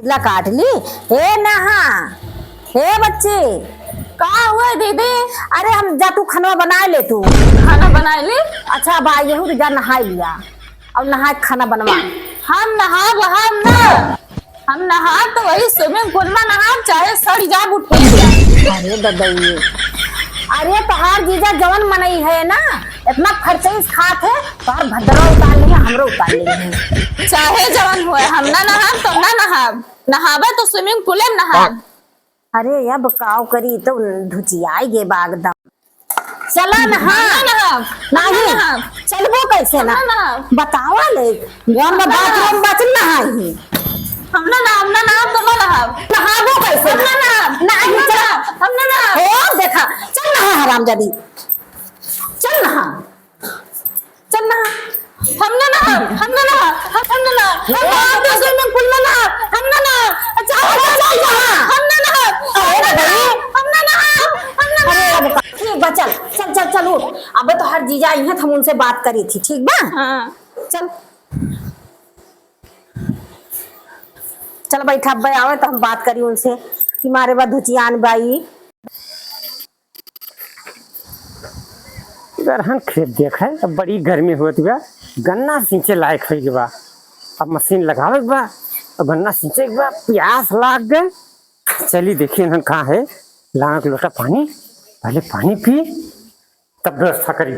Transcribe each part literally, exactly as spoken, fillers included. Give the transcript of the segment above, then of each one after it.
ला काट ली। हे नहा, हे बच्ची। का हुआ दीदी? अरे हम जा, तू खनवा बनाए ले तू। खाना बनाए ले? अच्छा बा, यहू तो जा नहाए लिया और नहाए के खाना बनवा। हम नहाब, हम ना, हम नहाब तो वही swimming pool में नहाब, चाहे सड़ जाब उठ के। अरे ददई, अरे तोहार जीजा जवन मनई है ना, इतना फरचईस खात है, तोहार भद्दरवा उतार लिया, हमरो उतार लिया। चाहे जवन होए, हम ना नहाब तो ना नहाब, नहाबे तो swimming pool में नहाब। अरे अब काव करी, तो धुचियाई गे बा एकदम। चला नहा। हम ना नहाब, हम ना नहीं। नहाब। चलबो कैसे ना? हम ना नहाब। बतावा ले, घर में हम ना bathroom नहाब। बचल नहाई। हम ना नहाब, हम ना नहाब, तो ना नहाब। नहाबो कैसे हम ना ना? नहाब। नहीं, हम ना चला। नहाब, हम ना नहाब। ओ देखा, चल नहा हरामजादी, चल नहा। चल ना। हम ना ना, हम ना ना, हम ना ना, हम ना ना, तो swimming pool में ना, हम ना ना। अच्छा, अच्छा, अच्छा, अच्छा। हम ना ना, हम ना ना, हम ना ना, हम ना ना। अरे, अब का-, ठीक बा, चल, चल, चल, चल, उठ। अब तोहार जीजा आई हैं, हम उनसे बात करी थी, ठीक बा? हाँ। चल। चल बैठा, अब्बे आवे तो हम बात करी उनसे कि मारे बा धुचियान बाई। गरहन खेत देखे, अब बड़ी गर्मी होत बा, गन्ना सींचे लायक होइ गवा। अब मशीन लगावे के बा, अब गन्ना सींचे के बा, प्यास लाग गए। चली देखी इन्हन कहाँ है, लावे के लोटा पानी, पहले पानी पी, तब व्यवस्था करी।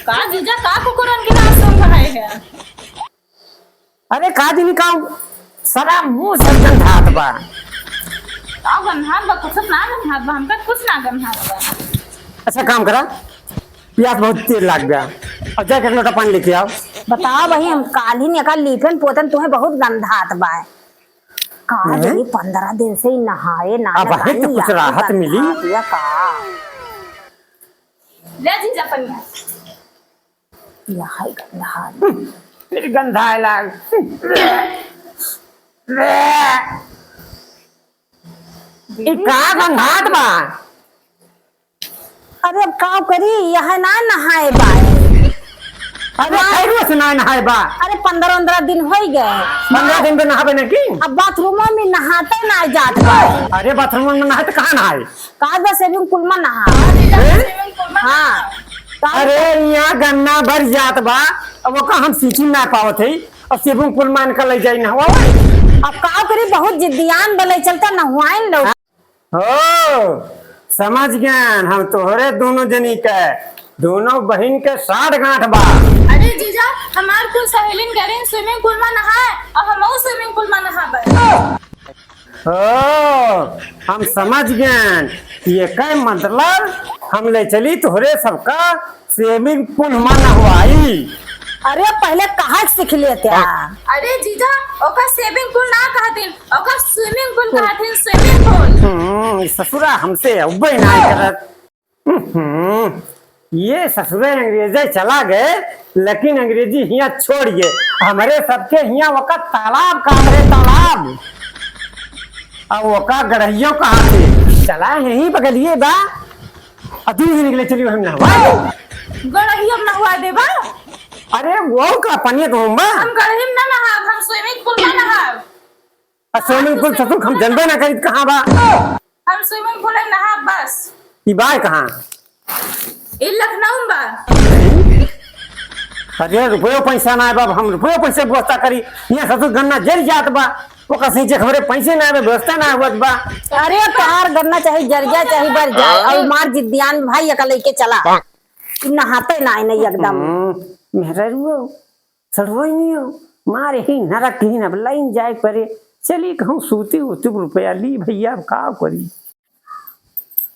का जीजा, का कुकुरन के नाच सुन रहे हैं? अरे का दिनी का सारा मुंह से गंधात बा। का गंधात बा? कुछ ना गंधात बा, हमका कुछ ना गंधात बा। अच्छा काम करा, प्यास बहुत तेज लाग गया। अब जाके एक लोटा पानी लेके आओ। बताओ भाई, हम काल्हि निका लीपन पोतन, तुम्हें बहुत गंधात बा। का हैं? जानी पंद्रह दिन से ही नहाए ना, अब ना भाई तो पानी कुछ आवे राहत मिली। गंधात या का? ले जीजा पनिया। यह है गंधात। फिर गंधाए लाग। ई का गंधात बा? अरे अब का करी, यह ना नहाए बा। अरे हाँ। खैरुआ से ना नहाए बा। अरे पंद्रह, पंद्रह दिन होइ गए। पंद्रह दिन पे नहाबे ना की? अब बाथरूम में नहाते ना जात बा। अरे बाथरूम में नहाए तो कहाँ नहाए? का बा swimming pool में नहा। हैं? हाँ। का अरे यहाँ गन्ना भर जात बा, अब ओका हम सींची ना पावत है, अब swimming pool में इनका ले जाई नहवावे। अब का करी, बहुत जिद्दियान बा, ले चलता नहवाइन लो। हो, समझ गयन हम तोहरे दोनों जनी के, दोनों बहिन के साठ गांठ बा। अरे जीजा, हमार कुल सहेलिन गरीन swimming pool में नहाए और हमहू swimming pool में नहाबे। हो, हम समझ गयन, ये कई मतलब हम ले चली तोहरे सबका swimming pool में नहवाई। अरे पहले कहा सीख लेते आ। अरे जीजा, ओका swimming pool ना कहतिन, ओका swimming pool कहतिन, swimming pool। हम्म, ई ससुरा हमसे अब्बे ना करत। हम्म, ये ससुरे अंग्रेजे चला गए, लेकिन अंग्रेजी हियाँ छोड़ गए। हमरे सबके हियाँ ओका तालाब कहा थे, तालाब। अब ओका गड़हियो कहा थे, चला यहीं बगलिए बा। आ दू दिन के लिए चलियो हम नहवा। गड़ही हम नहवा देबा। अरे वो का पनिया तो हम बा। हम गड़ही में ना नहाब, हम swimming pool में नहाब। आ swimming pool ससुर हम जनबे ना करी कहाँ बा। हम swimming pool में नहाब बस। ई बा कहाँ? ई लखनऊ में बा। अरे रुपयो पैसा ना है बाब, हम रुपयो पैसे व्यवस्था करी। यहाँ ससुर गन्ना जर जात बा। वो कसी जे हमरे पैसे ना आवे, व्यवस्था ना होत बा। अरे तोहार गन्ना चाहे जर जाए, चाहे बर जाए, और मार जिद्दियान भाई एक लेके चला। ई नहाते ना है नहीं एकदम। हम्म, मेहररुओ, सड़वई नहीं हो, मार यही नरक की न अब लाइन जाए परे। चली कहूँ सूती उतुब रुपया ली भैया, अब का करी?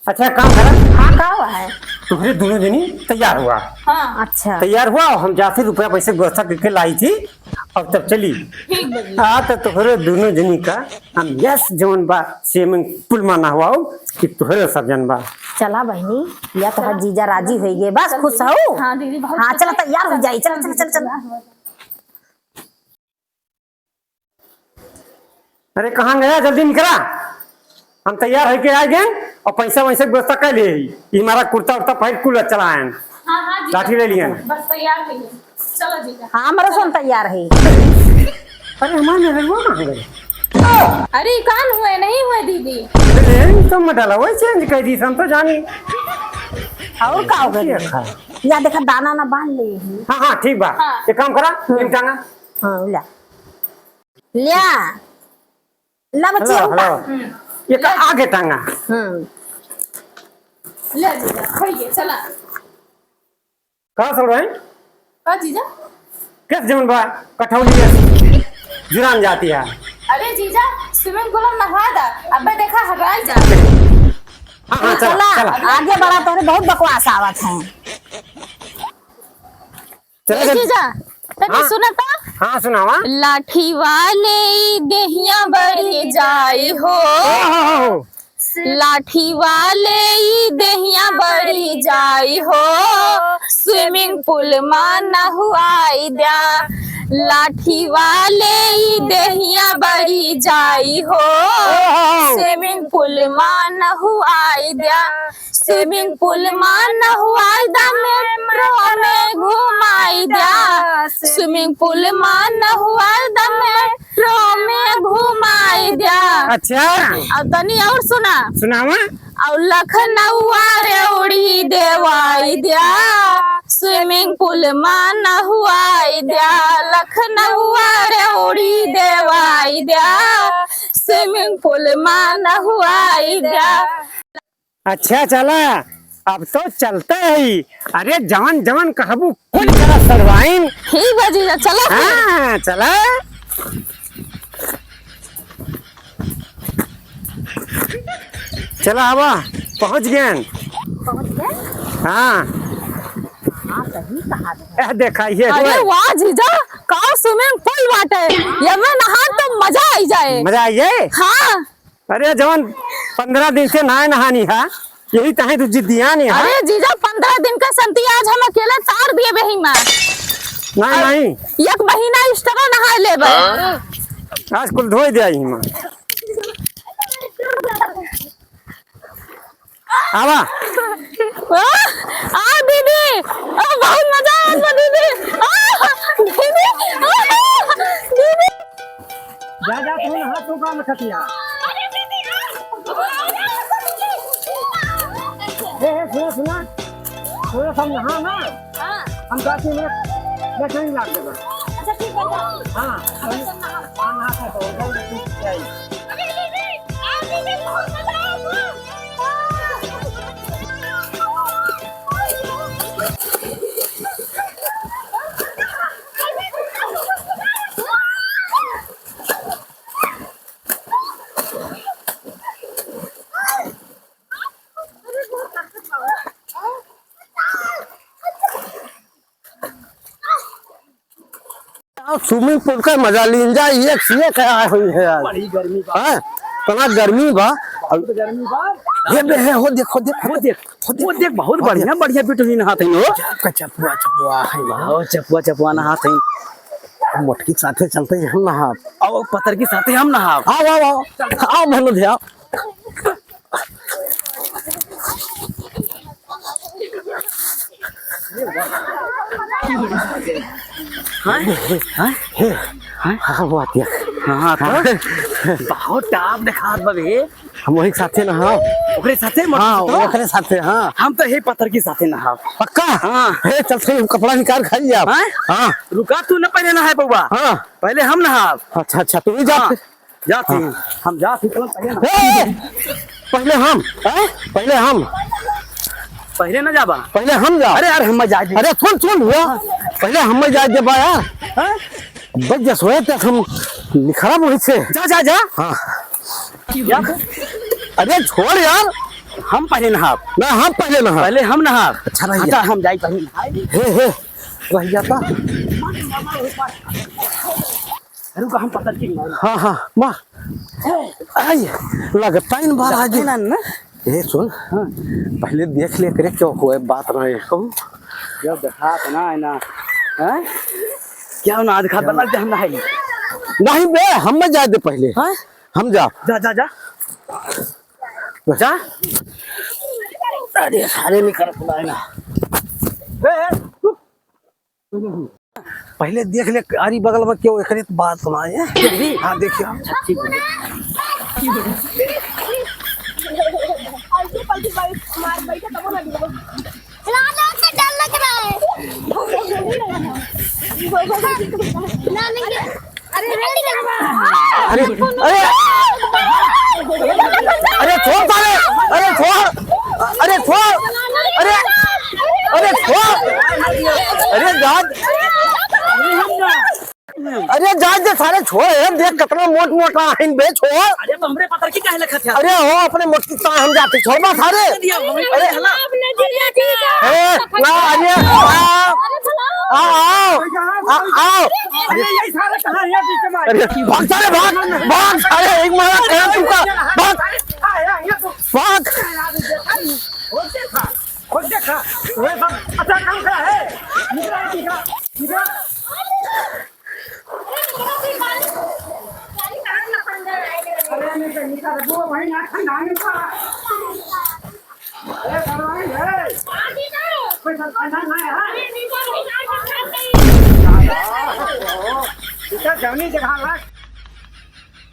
अच्छा काम करा। हाँ, का हुआ है? तुम्हारे दोनों जनी तैयार हुआ। हाँ। अच्छा। तैयार हुआ, हम जाते रुपया पैसे व्यवस्था करके लाई थी, अब तब चली। ठीक बा जी। हाँ, तो तोहरे दोनों जनी का हम यस जवन बा swimming pool में नहवाओ कि तोहरे सब जन बा। चला बहिनी, या तोहार जीजा राजी होई गए, बस खुश हो। हाँ दीदी, बहुत हाँ, खुश चला है। तैयार हो जाई, चला, चला, चला, चला। अरे कहाँ गया, जल्दी निकला। हम तैयार होके आ गए और पैसा वैसा के व्यवस्था कर लिए ही। ई हमारा कुर्ता उर्ता पहन कुल चला आए। हाँ, हाँ, जीजा। लाठी ले लिए। बस तैयार है। चलो जीजा। हाँ, हमारा सन तैयार है। अरे, हमारे मेहररुआ कहाँ गए? अरे, कान हुए, नहीं हुए दीदी। अरे, ई सब मत डाला, वही change कर दी, हम तो जानी। और का हो गया? या देखा, दाना ना बांध ले ही। हाँ, हाँ, ठीक बा। हाँ। एक काम करा, हम्म। इन टांगा। हाँ, ला। ल्या। ला बच्ची, हेलो, और का? हेलो। हम्म। ये का आगे टांगा। हम्म। ले जीजा, होइए, चला। का सब रहे? का जीजा? कैसे जमन बा? कठौली है। जुरान जाती है। अरे जीजा, swimming pool में नहा दा। अबे देखा, हराई जा। हाँ, हाँ, चला, चला, चला। आगे बढ़ा, तोरे बहुत बकवास आवत है। चला ए जल्दी। जीजा, तनी हाँ। सुना ता? हाँ, सुनावा। लाठी वाले ई देहिया बड़ी जाई हो। ओहो। लाठी वाले ई देहिया बड़ी जाई हो, swimming pool मा नहुआई द्या। लाठी वाले ई देहिया बड़ी जाई हो, ओहो। Swimming pool मा नहुआई द्या। Swimming pool मा नहुआई दा, metro में घुमाई द्या। Swimming pool मा नहुआई दा, metro में घुमाई द्या। अच्छा। अब तनी और सुना। सुनावा। और लखनऊआ रेवड़ी देवाई द्या, swimming pool मा नहुआई द्या। लखनऊआ रेवड़ी देवाई द्या, swimming pool मा नहुआई द्या। अच्छा, चला, अब तो चलते ही। अरे, जवन जवन कहबू, कुल चला सरवाइन। ठीक बा जीजा, चला फिर। हाँ, चला। चला, आवा, पहुँच गए। पहुँच गए? हाँ। हाँ, सही कहा। ए, देखा, ये अरे हुआ। वाह जीजा, का swimming pool बाटे। ये में नहा तो मजा आई जाए। मजा आई जाए? हाँ। अरे, जवन पन्द्रह दिन से नहाए नहानी हा, यही तहे तू जिद्दियानी हा। अरे जीजा, पन्द्रह दिन का संती आज हम अकेले तार दिए बही माँ। नहीं, नहीं। एक महीना extra नहाए लेबे। आज कुल धोए दे आई माँ। आवा। आ, आ दीदी, आ, बहुत मजा आया था दीदी। आ, दीदी, आ, दीदी। जा, जा, तू नहा, तू काम खतिया। ए, ए, सुना, सुना। सुना, हम नहा ना। हाँ। हम जाती में लेटरिन लाग देबे। अच्छा, ठीक है, जाओ। हाँ। हम नहा। हाँ, नहा के तो, जाओ, जाओ, जाओ। अब swimming pool का मजा लीन जा, एक से एक आए हुई है यार। बड़ी गर्मी बा। हाँ, इतना गर्मी बा। बहुत गर्मी बा। ये बे है, हो देख, हो देख, हो देख, हो देख, बहुत बढ़िया, बढ़िया बिटुही नहात है हो। चपुआ, चपुआ है बा। ओ, चपुआ, चपुआ नहात है। मोटकी के साथे चलते ही हम नहाब। आओ, पतर के साथे हम नहाब। आओ, आओ, आओ। आओ, मेहनत है, आओ। हाँ? हाँ? हाँ, वो आती है। हाँ, हाँ, तो हाँ। बहुत टाप देखात बा बे। हम वही साथे नहाब। ओकरे साथे मत हाँ, तो? ओकरे साथे, हाँ। हम तो हे पत्थर के साथे नहाब। पक्का? हाँ। हे, चल, सही, हम कपड़ा निकाल खाई जाब। हाँ? हाँ। रुका, तू न पहले नहाए बउआ। हाँ। पहले हम नहाब। अच्छा, अच्छा, तू ही जा हाँ। फिर। जात ही, हाँ। हम जात ही, तुरंत पहले ना। ए! पहले हम, हैं? पहले हम। पहले ना जाबा। पहले हम जाब। अरे यार, हम जाए दे। अरे सुन, सुन, हुआ। हाँ। पहले हम जाए दे बा यार। हाँ? बच जा सोए ते हम निखरब वहीं से। जा, जा, जा। हाँ। जा। अरे छोड़ यार। हम पहले नहाब। ना, हम पहले नहाब। पहले हम नहाब। अच्छा, रह अच्छा, गया। हम जाए पहले नहाए। हे, हे, रह जाता। रुका, हम पत्थर की मार। हाँ, हाँ, मार। आई, लगता इन बार आज। लगता ना, ना। ए, सुन। हाँ। पहले देख ले करे, क्यों कोई बात ना है, कहूँ। जब देखा तो ना है ना। हैं? क्या ना, आज खा बना दे, हम ना है। नहीं बे, हम में जाए दे पहले। हाँ? हम जा। जा, जा, जा। जा। अरे, सारे निकल के आए ना। ए, ए, रुक। पहले देख ले, अरी बगल में क्यों एकरे तो बात सुनाए। देखी? हाँ, देखिए। अच्छा, ठीक है। आलतू फालतू बात मार बैठे तब ना दिलो। लाला से डर लग रहा है। ना, नहीं। अरे, अरे, अरे, अरे, छोड़ सारे, अरे, छोड़, अरे, छोड़, अरे, अरे, छोड़, अरे, जान, अरे, जान दे सारे, छोड़, ए, देख, कितना मोट मोट आहिन बे, छोड़। अरे, तो हमरे पतर की काहे लखत है? अरे, हो, अपने मोट की तान हम जाते, छोड़ बा सारे। दिया, हमरे अरे, पतर हला। ए, ना, अरे, आ, आ, आओ, आ, आओ। अरे, यही सारे कहाँ हैं बीच में? अरे, भाग सारे, भाग, भाग सारे, एक मारा तेरा तुमका, भाग, भाग। खोज देखा, खोज देखा, वह सब अच्छा काम करा है। निकला, निकला, निकला। अरे, नहीं तो निकला, वो वहीं ना ठंडा नहीं पड़ा। अरे, भगवान है। कोई सब ठंडा ना है। इधर जमीन जगह लग।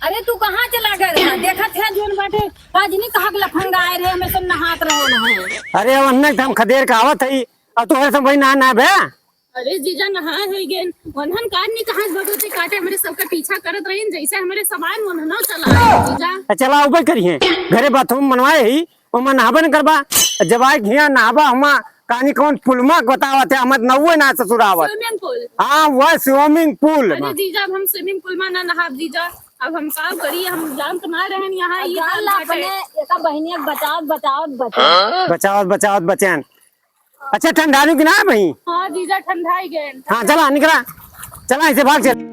अरे, तू कहाँ चला गए रहा? देखत है, जोन बाटे, काजनी कहाँ के लफंगा आए रहे, हमें सब नहात रहे ना है। अरे, वन्ने हम खदेर के आवत हई, अब तू हर समय ना, ना बे। अरे जीजा, नहाए होई गेन, वन्हन काजनी कहाँ से भगवती काटे, हमरे सबका पीछा करत रहीन, जैसे हमरे समान वन्हनो चला रहे, जीजा। अच्छा, चला, ऊपर करिए, घरे बाथरूम बनवाए ही, ओमा नहाबे न करबा। जब आए हियाँ नहाबा, हमा कानी कौन पुलमा बतावत है, हमत नौवे ना ससुरावत। Swimming pool। हाँ, वह swimming pool। अरे जीजा, अब हम swimming pool में ना नहाब जीजा, अब हम का करी, हम जानत ना रहन यहाँ अब ये जान हाल ला बाटे। अपने एका बहिनिया के बचावत, बचावत, बचावत। बचावत, बचावत बचन। अच्छा, ठंडारू कि ना भाई? हाँ जीजा, ठंडाई गए। हाँ, चला, निकला, चला, ऐसे भाग चल।